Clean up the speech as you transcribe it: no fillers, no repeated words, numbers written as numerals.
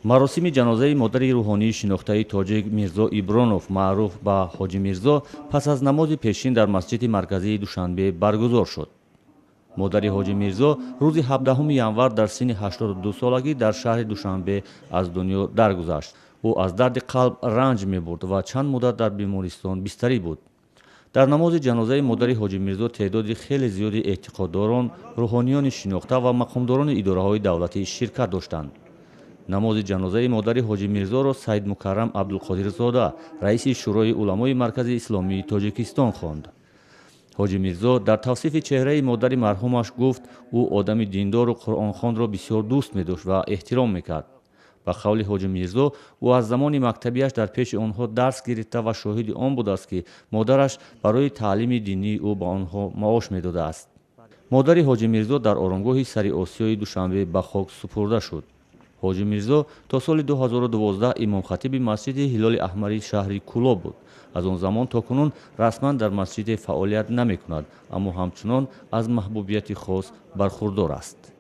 Маросими ҷанозаи модари рӯҳонии шинохтаи тоҷик Мирзо Ибронов, маъруф ба Ҳоҷи Мирзо, пас аз намози пешин дар масҷиди марказии Душанбе баргузор шуд. Модари Ҳоҷи Мирзо рӯзи 17 январ дар синни 82 солагӣ дар шаҳри Душанбе аз дунё даргузашт. Ӯ аз дарди қалб ранҷ мебурд ва чанд муддат дар бемористон бистарӣ буд. Дар намози ҷанозаи модари Ҳоҷи Мирзо теъдоди хеле зиёди эътиқоддорон, рӯҳониёни шинохта ва мақомдорони идораҳои давлатӣ ширкат доштанд. Намози ҷанозаи модари Ҳоҷи Мирзоро Саидмукаррам Абдулқодирзода, раиси Шӯрои уламои Маркази исломии Тоҷикистон, хонд. Ҳоҷи Мирзо дар тавсифи чеҳраи модари марҳумаш гуфт, ӯ одами диндору қуръонхонро бисёр дӯст медошт ва эҳтиром мекард. Ба қавли Ҳоҷи Мирзо, ӯ аз замони мактабиаш дар пеши онҳо дарс гирифта ва шоҳиди он будааст, ки модараш барои таълими динии ӯ ба онҳо маош медодааст. Модари Ҳоҷи Мирзо дар оромгоҳи Сари Осиёи Душанбе ба хок супурда шуд. Ҳоҷи Мирзо то соли 2012 имомхатиби масҷиди Ҳилоли Аҳмари шаҳри Кӯлоб буд. Аз он замон то кунун расман дар масҷиде фаъолият намекунад, аммо ҳамчунон аз маҳбубияти хос бархурдор аст.